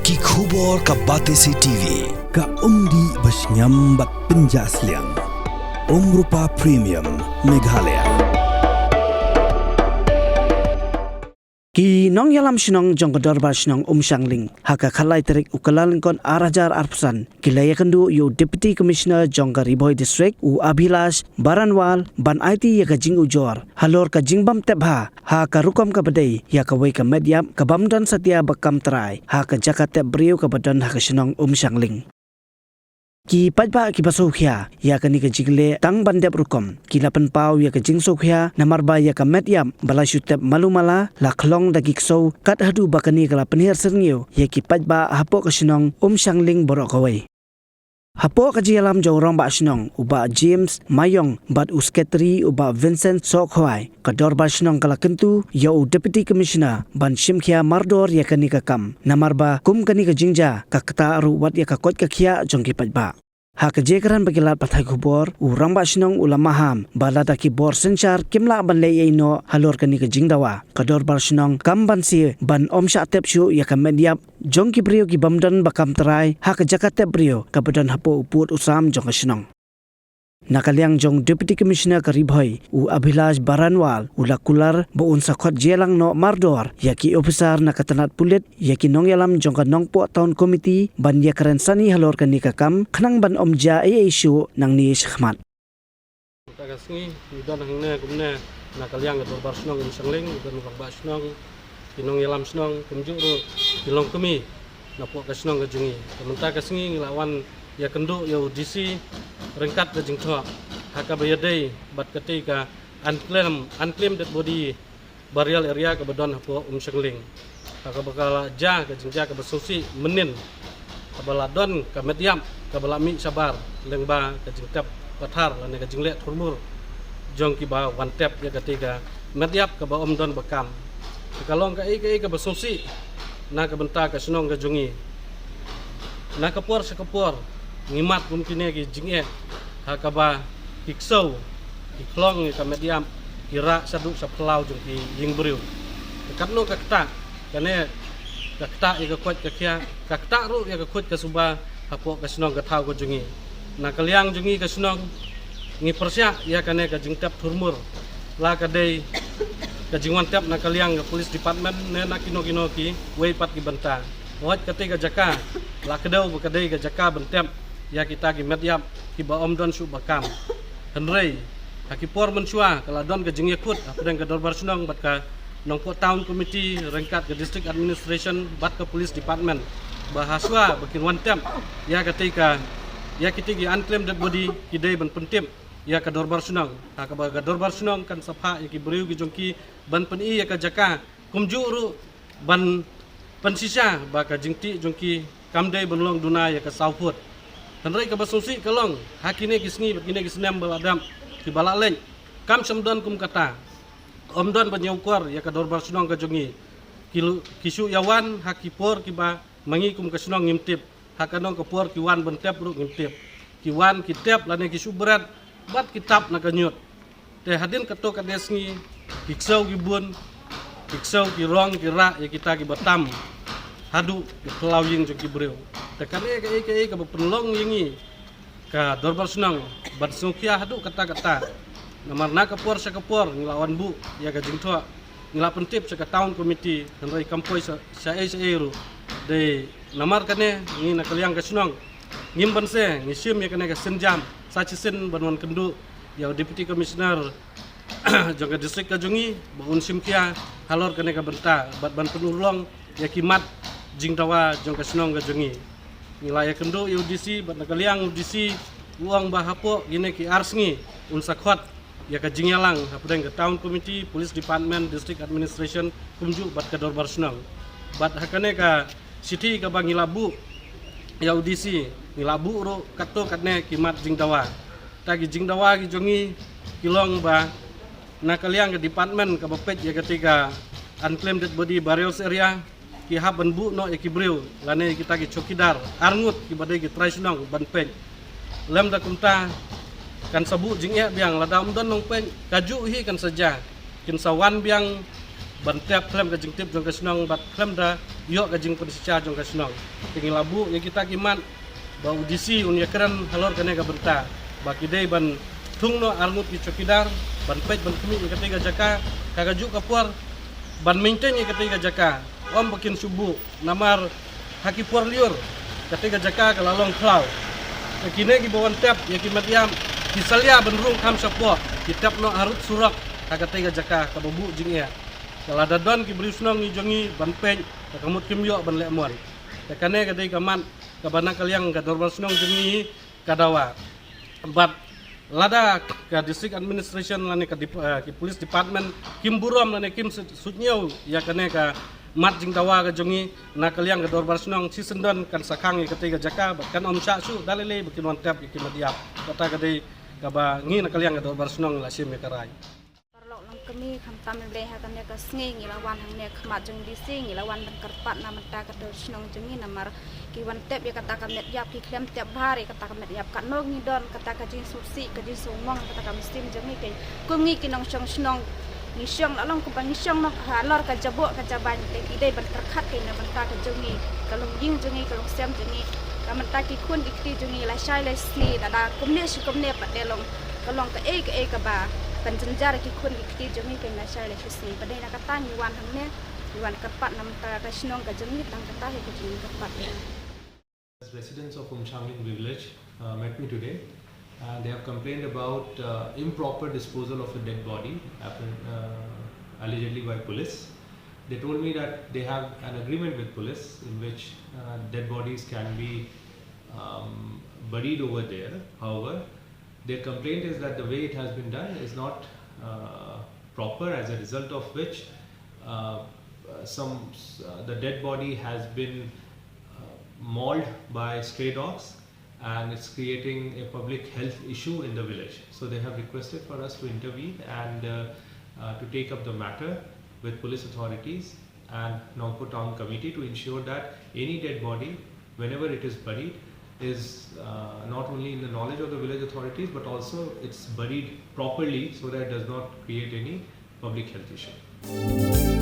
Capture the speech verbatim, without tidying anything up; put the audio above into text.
Ki khubor ka Batesi T V. Ka umdih ba shngiam bad pynjah sliang. Umrupa Premium Meghalaya. Ki nongïalam shnong jong ka Dorbar Shnong Umshangling ha ka khatlai tarik u Kyllalyngkot ar hajar arphew san ki la ïakynduh ïa u Deputy Commissioner jong ka Ri Bhoi District u Abhilash Baranwal ban aiti ïa ka jingujor halor ka jingbym tep bha ha ka rukom kaba dei ïa kawei ka met ïap ka bym don satia ba kam trai ha ka jaka tep briew kaba don ha ka shnong Umshangling. Ki paidbah kiba sngewkhia ïa kane ka jingleh tang ban dep rukom ki la pynpaw ïa ka jingsngewkhia namar ba ïa ka met ïap ba la shu tep malu mala la khlong da ki ksew kat haduh ba kane ka la pynhiar syrngiew ïa ki paidbah hapoh ka shnong Umshangling baroh kawei. Hapoh ka jingïalam jong u Rangbah Shnong u Bah James Mayong bad u Secretary u Bah Vincent Sohkhwai, ka Dorbar Shnong ka la kyntu ïa u Deputy Commissioner ban shimkhia mardor ïa kane ka kam namar ba kum kane ka jingjia ka ktah ruh wat ïa ka koit ka khiah jong ki paidbah. Ha ka jingkren bad ki lad pathai khubor u Rangbah Shnong u la maham ba lada ki bor synshar kim lah ban leh ei ei noh halor kane ka jingdawa, ka Dorbar Shnong kam banse ban ym shah tep shuh ïa ka met ïap jong ki briew ki bym don ba kam trai ha ka jaka tep briew kaba don hapoh u pud u sam jong ka shnong. Na ka liang jong Deputy Commissioner ka Ri Bhoi u Abhilash Baranwal u la kular ba un sa khot jingïalang noh mardor ïa ki ophisar na ka tnat pulit, ïa ki nongïalam jong ka Nongpoh Town Committee ban ïakren sani halor kane ka kam khnang ban ym jia ei ei shuh nangne shakhmat. Mynta ka sngi ngi don hangne kumne na ka liang ka Dorbar Shnong Umshangling, ngi don rangbah shnong, ki nongïalam shnong, kumjuh ruh ki longkmie napoh ka shnong ka jong ngi. Te mynta ka sngi ngi la wan ïakynduh ïa u D C ryngkat ka jingthoh ha kaba ïadei bad katei ka unclaim, unclaimed dead body burial area kaba don hapoh Umshangling. Ha kaba ka la jia ka jingjia kaba sngewsih mynnin, kaba la don ka met ïap kaba la mih shabar lyngba ka jingtep pathar lane ka jingleh thurmur jong kiba wan tep ïa katei ka met ïap kaba ym don ba kam. Te ka long kaei kaei kaba sngewsih na ka bynta ka shnong ka jong ngi. Na ka por sha ka por ngi mad kum kine ki jingeh ha kaba ki ksew ki khlong ïa ka met ïap, ki rah shaduh sha phyllaw jong ki ïing briew. Te katno ka ktah, kane ka ktah ïa ka koit ka khiah, ka ktah ruh ïa ka khuid ka suba hapoh ka shnong ka thaw ka jong ngi. Na ka liang jong ngi ka shnong ngi pyrshah ïa kane ka jingtep thurmur, la ka dei ka jingwan tep na ka liang ka police department ne na kino kino kiwei pat ki bynta. Hooid, katei ka jaka la kdew ba ka dei ka jaka ban tep ïa kita ki met ïap kiba ym don shuh ba kam. Hynrei ha ki por mynshuwa ka la don ka jingïakut hapdeng ka Dorbar Shnong bad ka Nongpoh Town Committee ryngkat ka District Administration bad ka Police Department ba ha shuwa ba kin wan tep ïa katei ka, ïa kitei ki unclaimed dead body, ki dei ban pyntip ïa ka Dorbar Shnong, ha kaba ka Dorbar Shnong kan sa phah ïa ki briew ki jong ki ban pyni ïa ka jaka, kumjuh ruh ban pynshisha ba ka jingtih jong ki kam dei ban long duna ïa ka saw phut. Hynrei kaba sngewsih ka long ha kine ki sngi bad kine ki snem ba la dep, kiba la leit, kam shym don kum kata. Ym don ba ñiewkor ïa ka Dorbar Shnong ka jong ngi. Ki lu-, ki shu ïawan ha ki por kiba ma ngi kum ka shnong ngim tip. Ha kano ka por ki wan ban tep ruh ngim tip. Ki wan ki tep lane ki shu bret bad ki tap na ka ñiut. Te hadien kato katne sngi ki ksew ki bun, ki ksew ki rong ki rah ïa kita kiba tam haduh ki phyllaw ïing jong ki briew. Te kane kaei kaei kaba pynlong ïa ngi ka Dorbar Shnong ban sngewkhia haduh katta katta. Namar na ka por sha ka por ngi la wan buh ïa ka jingthoh, ngi la pyntip sha ka Town Committee, hynrei kam poi sha, sha ei sha ei ruh. Dei namar kane ngi na ka liang ka shnong ngim banse, ngi shim ïa kane ka sienjam sa shisien ban wan kynduh ïa u Deputy Commissioner jong ka district ka jong ngi ba un shim khia halor kane ka bynta bad ban pynurlong ïa ki mat jingdawa jong ka shnong ka jong ngi. Ngi la ïakynduh ïa u D C bad na ka liang u D C u ong ba hapoh kine ki ar sngi un sa khot ïa ka jingïalang hapdeng ka Town Committee, Police Department, District Administration, kumjuh bad ka Dorbar Shnong. Bad ha kane ka shithi kaba ngi la buh ïa u D C, ngi la buh ruh katto katne ki mat jingdawa. Ta ki jingdawa ki jong ngi ki long ba na ka liang ka department kaba peit ïa katei ka unclaimed dead body burials area, ki hap ban buh noh ïa ki briew lane kita ki chowkidar arngut kiba dei ki trai shnong ban peit. Lymda kumta kan sa buh jingeh biang, lada ym don nongpeit kajuh hi kan sa jia. Kin sa wan biang ban tep khlem ka jingtip jong ka shnong bad khlem da ïoh ka jingpynshisha jong ka shnong. Te ngi la buh ïa kita ki mat ba u D C un ïakren halor kane ka bynta ba ki dei ban thung noh arngut ki chowkidar ban peit ban khmih ïa katei ka jaka, ka ka juh ka por ban maintain ïa katei ka jaka. Ym ba kin shu buh namar ha ki por lyiur katei ka jaka ka la long khlaw. Te kine kiba wan tep ïa ki met ïap ki salia ban rung kham shapoh, ki tep noh harud surok ha katei ka jaka kaba buh jingeh. Ka la da don ki briew shnong ngi jong ngi ban peit, ka ka mut kim ïoh ban leh mon. Te kane ka dei ka mat kaba na ka liang ka dorbar shnong jong ngi ka dawa. Bad lada ka district administration lane ka dep- eh, ki police department kim burom lane kim sut- sutñiew ïa kane ka mat jingdawa ka jong ngi, na ka liang ka dorbar shnong shisien don kan sa khang ïa katei ka jaka bad kan ym shah shuh da lei lei ba kin wan tep ïa ki met ïap. Kata ka dei kaba ngi na ka liang ka dorbar shnong la shim ïa ka rai. Paralok longkmie, khamtam ïa U Blei ha kane ka sngi ngi la wan hangne khmat jong D C, ngi la wan ban kyrpad na bynta ka dor shnong jong ngi namar ki wan tep ïa kata ka met ïap, ki khlem tep bha ïa kata ka met ïap. Katno ngi don kata ka jingsngewsih, ka jingsngewmong, kata ka mynsiem jong ngi. Kei kum ngi ki nongshong shnong, ngi shong la long kumba ngi shong noh halor ka jaboh ka jaban, te ki dei ban pyrkhat kei na bynta ka jong ngi, ka longïing jong ngi, ka longsem jong ngi, ka bynta ki khun ki kti jong ngi lashai lashisngi. Lada kumne shi kumne pat te long ka long kaei kaei kaba kan jynjar ki khun ki kti jong ngi kei lashai lashisngi. Ba dei na kata ngi wan hangne, ngi wan kyrpad na bynta ka shnong ka jong ngi, tang kata hi ka jingkyrpad. Residents of Umshangling village uh, met me today. Uh, they have complained about uh, improper disposal of a dead body, happen- uh, allegedly by police. They told me that they have an agreement with police in which uh, dead bodies can be um, buried over there. However, their complaint is that the way it has been done is not uh, proper, as a result of which uh, some uh, the dead body has been uh, mauled by stray dogs, and it's creating a public health issue in the village. So they have requested for us to intervene and uh, uh, to take up the matter with police authorities and Nongpoh Town Committee to ensure that any dead body, whenever it is buried, is uh, not only in the knowledge of the village authorities but also it's buried properly so that it does not create any public health issue.